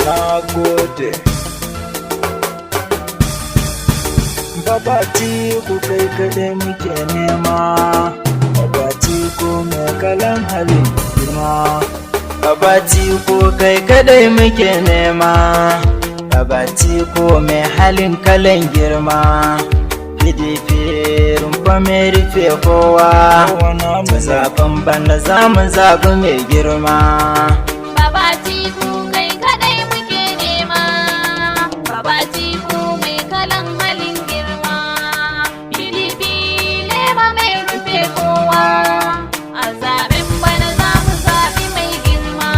Na gode. Baba Atiku, kai kaɗai muke nema. Baba Atiku mai kalan halin girma. Baba Atiku, kai kaɗai muke nema. Baba Atiku mai halin kalan girma. PDP rumfa mai rufe kowa. Zaben bana za mu zaɓi mai girma. Baba Atiku, kai kadai muke nema. Baba Atiku mai kalan halin girma. PDP lema mai rufe kowa. A zaben bana za mu zaɓi mai girma.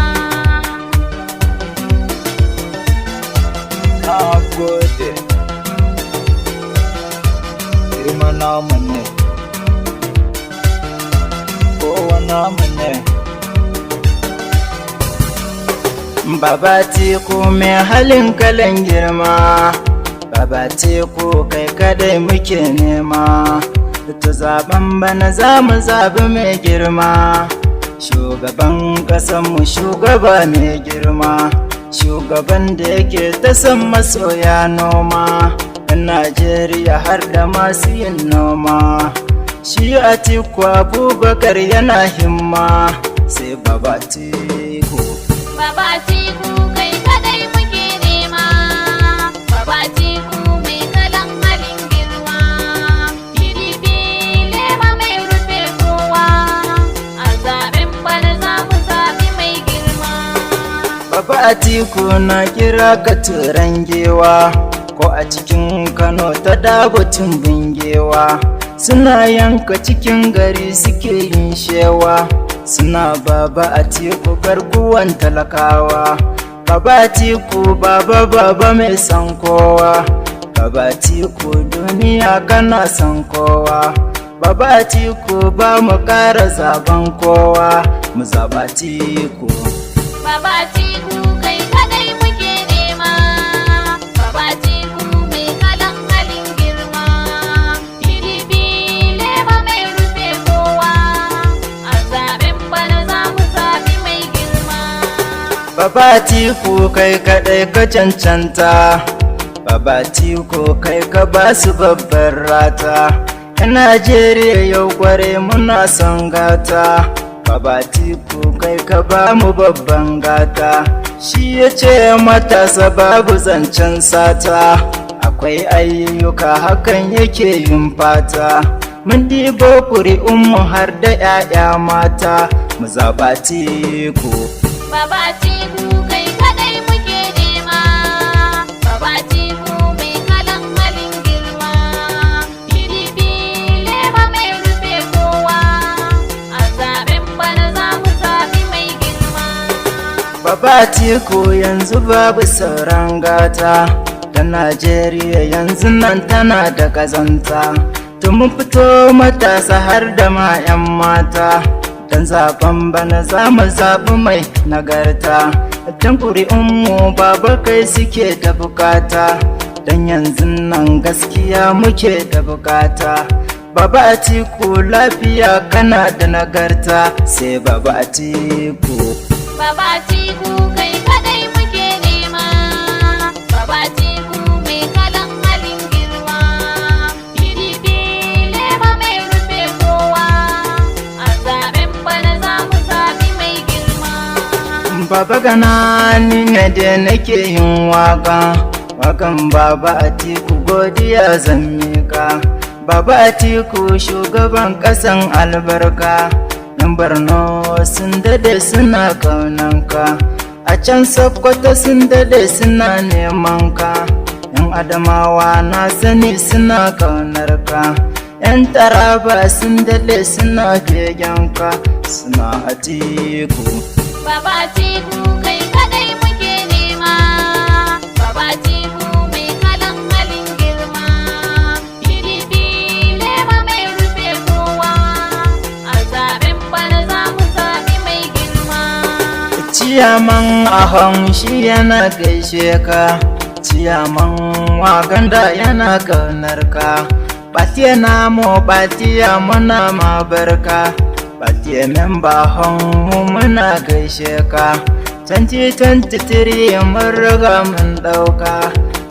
Na gode. Girma namu ne. Kowa namu ne. Baba Atiku mai halin kalan girma. Baba Atiku, kai kadai muke nema. To zaben bana za mu zabi mai girma. Shugaban ƙasanmu, shugaba mai girma. Shugaban da yake ta son masoya noma. 'Yan Najeriya har da masu yin noma. Shi Atiku Abubakar yana himma, sai Baba Atiku. Baba Atiku, kai kadai muke nema. Baba Atiku mai kalan halin girma. PDP lema mai rufe kowa. A zaben bana za mu zaɓi mai girma. Baba Atiku, na kira ka turan gewa, ko a cikin Kano ta dabutin bingewa. Suna yanka cikin gari suke yin shewa, suna Baba Atiku garkuwan talakawa. Baba Atiku, baba baba mai son kowa. Baba Atiku, duniya kana son kowa. Baba Atiku, ba mu ƙara zaben kowa, mu zaba Atiku. Baba Atiku, kai kadai muke nema. Baba Atiku mai kalan halin girma. PDP lema mai rufe kowa. A zaben bana za mu zaɓi mai girma. Baba Atiku, kai kaɗai ka cancanta. Baba Atiku, kai ka ba su babbar rata. 'Yan Najeriya yau kware muna son gata. Baba Atiku, kai ka ba mu babban gata. Shi ya ce matasa babu zancen sata. Akwai ayyuka, hakan yake yin fata. Mun ɗibo ƙuri'unmu har da 'ya'ya mata, mu zaɓa Atiku. Baba Atiku, kai kadai muke nema. Baba Atiku mai kalan halin girma. PDP lema mai rufe kowa. A zaben bana za mu zaɓi mai girma. Baba Atiku, yanzu babu sauran gata da Najeriya yanzu nan tana da kazanta. To mun fito matasa har da ma 'yan mata. Dan zaben bana za mu zaɓi mai nagarta. Dan ƙuri'unmu, baba, kai suke da bukata. Dan yanzu nan gaskiya muke da bukata. Baba Atiku, lafiya kana da nagarta, sai Baba Atiku. Baba Atiku, kai kadai muke nema. Baba Atiku mai kalan halin girma. PDP lema mai rufe kowa. A zaben bana za mu zaɓi mai girma. Baba gana ni ne da nake yin waka. Wakan Baba Atiku, godiya zan mika. Baba Atiku, shugaban kasan albarka. Yan Borno sun dade suna kaunanka. A can Sokoto sun dade suna neman ka. Yan Adamawa na sani suna kaunar ka. Yan Taraba sun dade suna ka, suna Atiku. Baba Atiku, kai kadai muke nema. Baba Atiku mai kalan halin girma. PDP lema mai rufe kowa. A zaben bana za mu zaɓi mai girma. Ciyaman ahon shi yana gaishe ka. Ciyaman Waganda yana kaunar ka. Batiya namo, batiya muna ma barka. Batiya memba hon mu muna gaishe ka. 2023 mun riga mun ɗauka.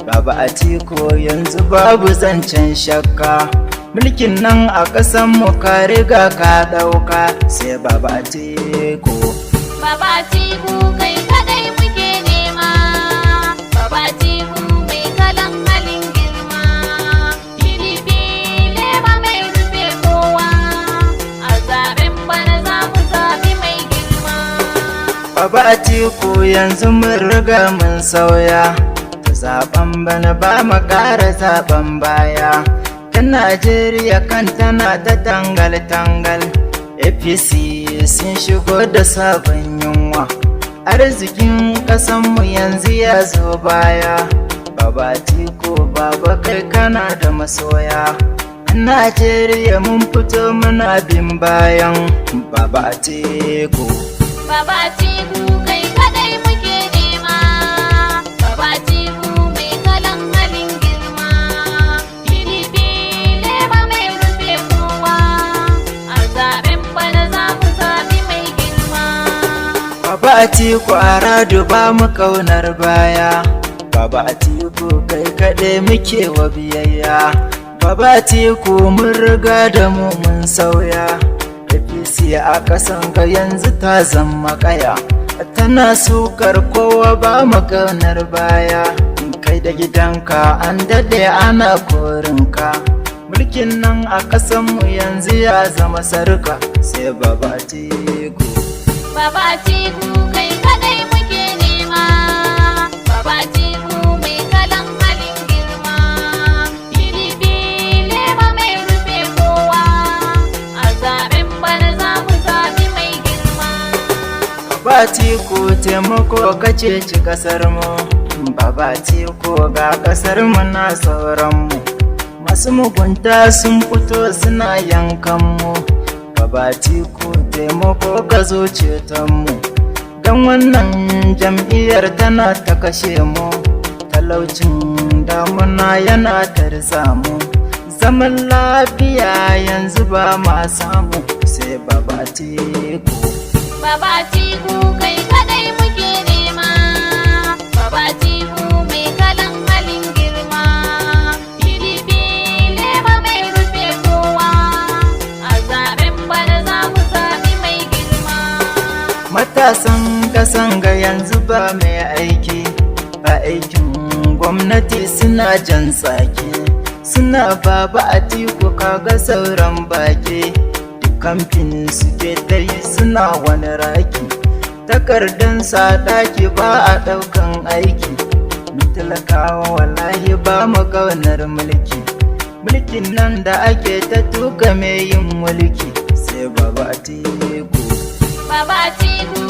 Baba Atiku, yanzu babu zancen shakka. Mulkin nan a ƙasan mu ka riga ka ɗauka, sai Baba Atiku. Baba Atiku, kai kadai muke nema. Baba Atiku mai kalan halin girma. PDP lema mai rufe kowa. A zaben bana za mu zabi mai girma. Baba Atiku, yanzu mun riga mun sauya. Ta zaben bana ba mu ƙara zaben baya. Ta Najeriya kan tana ta tangal-tangal. APC sun shigo da sabon yunwa. Arzikin ƙasanmu yanzu ya zo baya. Baba Atiku, baba, kai kana da masoya. A Najeriya mun fito muna bin bayan Baba Atiku. Baba Atiku, kai kadai muke nema. Baba Atiku mai kalan halin girma. PDP lema mai rufe kowa. A zaben bana za mu zabi mai girma. Baba Atiku a radu ba mu kaunar baya. Baba Atiku, kai kaɗai muke wa biyayya. Baba Atiku, mun riga da mu mun sauya. APC a ƙasan ga yanzu ta zama kaya. Tana sukar kowa, ba mu kaunar baya. Kai da gidanka an daɗe ana korinka. Mulkin nan a ƙasanmu yanzu ya zama sarka, sai Baba Atiku. Baba Atiku, kai kadai muke nema. Baba Atiku mai kalan halin girma. PDP lema mai rufe kowa. A zaben bana za mu zabi mai girma. Baba Atiku, taimako kace ci kasar mu. Baba Atiku, ga kasar mu na sauran mu. Masu mugunta sun fito suna yankan mu. Baba Atiku, taimako ka zo ceton mu. Don wannan jam'iyyar tana ta kashe mu. Talaucin damuna yana tarza mu. Zaman lafiya yanzu ba ma samu, sai Baba Atiku. Baba Atiku, kai kadai muke nema. Baba Atiku mai kalan halin girma. PDP lema mai rufe kowa. A zaben bana za mu zabi mai girma. Matasan kasan ga yanzu ba mai aiki, ba aikin gwamnati, suna jan tsaki. Suna Baba Atiku, kaga sauran baki. Duk kamfanin suke ta yi suna wani raki. Takardan sa ɗaki ba a ɗaukan aiki. Mu talakawa wallahi ba mu ƙaunar mulki. Mulkin nan da ake ta tuka mai yin mulki, sai Baba Atiku. Baba Atiku.